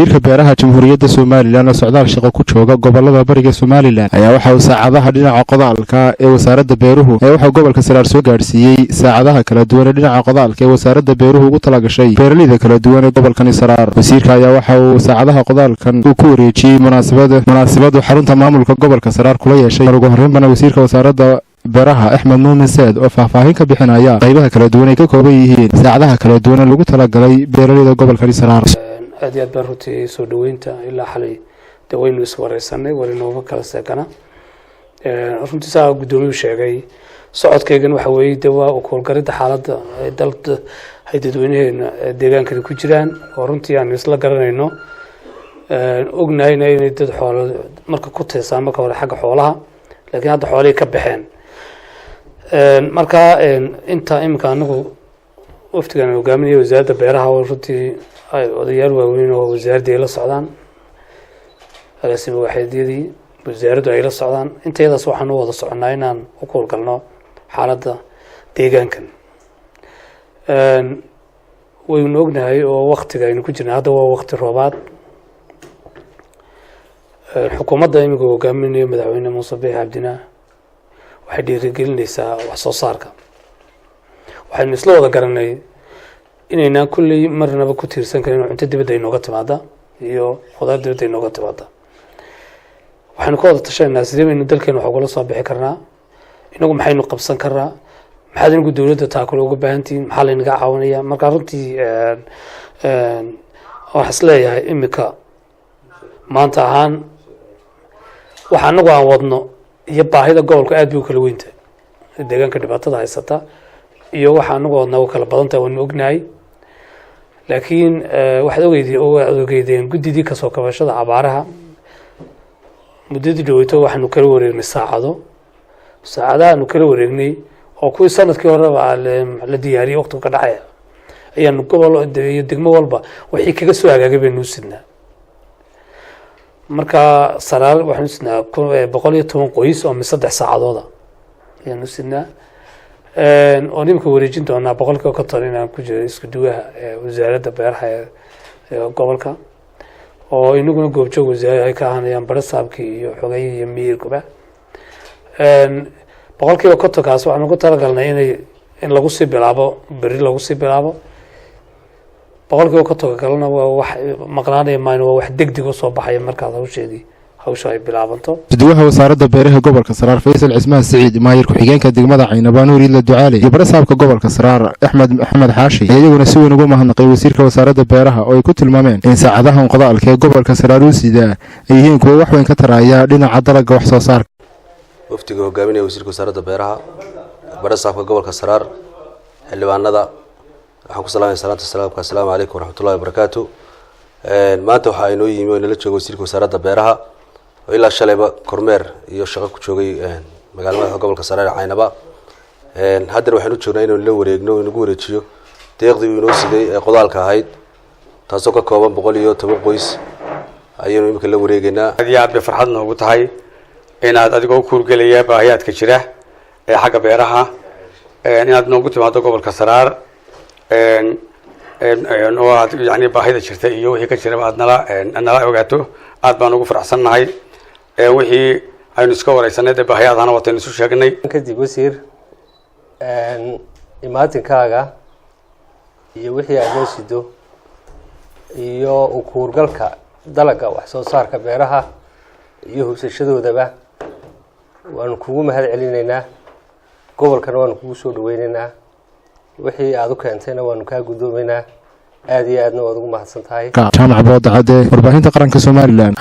Wasiirka beeraha Jamhuuriyadda Somalilan oo socdaal shaqo ku jooga gobolada bariga Somalilan ayaa waxa uu saacadaha dhinaca qodaalka ee wasaaradda beeruhu ee waxaa gobolka Saraar soo gaadhsiiyey saacadaha kala duwan ee dhinaca qodaalka ee wasaaradda beeruhu ugu talagashay beeraleyda kala duwan ee gobolkani Saraar. Wasiirka ayaa waxa uu saacadaha qodaalkan uu ku wareejiyey munaasabadu xarunta maamulka gobolka Saraar kula yeeshay. Ugu horreynbana wasiirka wasaaradda beeraha Axmed Muumin Seed oo faahfaahin ka bixinaya qaybaha kala duwan ay ka kooban yihiin saacadaha kala duwan ee lagu talagalay beeraleyda gobolkani Saraar. Aad iyo aad baan runtii soo dhaweynta ilaa xalay dee waynu iswareysanay, wali nooma kala seekana. Runtii saa guddoomiyuhu sheegay, socodkaygan waxa weeye de waa ukuurgaridda xaaladda dalka ay dadweynaheena deegaankani ku jiraan, oo runtii aanu isla garanayno, ognahayna inay dad xoolo marka ku tiirsan marka hore xagga xoolaha, laakiin hadda xoolihii ka baxeen. Marka inta iminka anagu waftigan hogaaminaya wasaaradda beeraha, oo runtii ay odayaal waaweyn oo wasaaraddii ay la socdaan, agaasime waaxeedyadii wasaaraddu ay la socdaan, intayadaas waxaan u wada soconnaa inaan u kuurgalno xaaladda deegaankan. Waynu ognahay oo waktiga aynu ku jirnay hadda waa wakti roobaad. Xukuumadda iminka hogaaminayo madaxweyne Muuse Biixi Cabdina waxay dhiirigelinaysaa wax soo saarka. Waxaynu isla wada garanay inaynaan kulley marnaba ku tiirsan karin cunto dibadda inooga timaada iyo khudaar dibadda inooga timaada. Waxaynu ka wada tashanaynaa sidee baynu dalkeena wax ugala soo bixi karnaa, inagu maxaynu qabsan karnaa, maxaad inagu dowladda taakule uga baahan tihiin, maxaa laynaga caawinaya. Marka runtii waxaa is leeyahay iminka maanta ahaan waxa anagu aan wadno iyo baahida gobolka aad bay u kala weyntahay. Deegaanka dhibaatada haysata iyo waxa anagu wadnaa u kala badan tahay, waanu ognahay. Laakiin waxaad ogeydeen guddidii kasoo kabashada abaaraha muddadii dhaweyto waxaanu kala wareegnay saacado, saacadahaanu kala wareegnay oo kuwii sanadkii horeba la diyaariyey waqtigu ka dhacaya ayaanu gobol iyo degmo walba wixii kaga soo hagaagay baynu u sidnaa. Marka Saraar waxaanu sidnaa 110 qoys oo min 3 saacadooda ayaanu sidnaa, oon imika wareejin doonaa 50% inaan ku jiro isku duwaha wasaaradda beeraha ee gobolka, oo inaguna goobjoog wasaare ay ka ahaanayaan barasaabkii iyo xogayihii iyo miyirkuba. 50%-kaas waxaanu ku talagalnay in lagu sii bilaabo beri, lagu sii bilaabo. 50%-ka kalena waa wax maqnaanaya mayno, waa wax degdeg u soo baxaya markaad hawsheedii hawsha ay bilaabanto. Isduwaha wasaaradda beeraha gobolka Saraar Faysal Cismaan Siciid, maayir ku-xigeenka degmada Caynaba Nuur Iidla Ducaale iyo barasaabka gobolka Saraar Axmed Maxamed Xaashi ayaa iyaguna si weyn ugu mahadnaqay wasiirka wasaaradda beeraha, oo ay ku tilmaameen in saacadahan qodaalka ee gobolka Saraar uu sidaa ay yihiin kuwo wax weyn ka taraya dhinaca dalagga wax soo saarka. Wafdiga hogaaminaya wasiirka wasaaradda beeraha, barasaabka gobolka Saraar, xildhibaanada, waxaan ku salaamaya salaanta salaamka: assalaamu calaykum waraxmatullahi wabarakaatu. Maanta waxaa inoo yimi oo inala jooga wasiirka wasaaradda beeraha oo ilaa shalayba kormeer iyo shaqo ku joogay magala madaxda gobolka Saraar ee Caynaba. Haddana waxaynu joognaa inaynu la wareegno, inagu wareejiyo deeqdii uu inoo siday ee qodaalka ahayd, taasoo ka kooban 110 qoys ayaynu iminka la wareegeynaa. Aad iyo aad bay farxad noogu tahay inaad adigoo u kuurgelaya baahiyaadka jira ee xagga beeraha inaad noogu timaado gobolka Saraar, oo aad yani baahida jirta iyo wixii ka jiraba aad nala ogaato. Aad baan ugu faraxsannahay wixii aynu iska wareysanay dee baahiyaadhana waataynu isu sheegnay. Kadib wasiir, imaatinkaaga iyo wixii aad noo sido iyo ukuurgalka dalagga wax soo saarka beeraha iyo hubsashadoodaba waanu kugu mahad celinaynaa, gobolkana waanu kugu soo dhaweynaynaa, wixii aada u keentayna waanu kaa guddoomaynaa. Aada iyo aadna waad ugu mahadsan tahay. Jaamac Boodacade, warbaahinta qaranka Somalilan.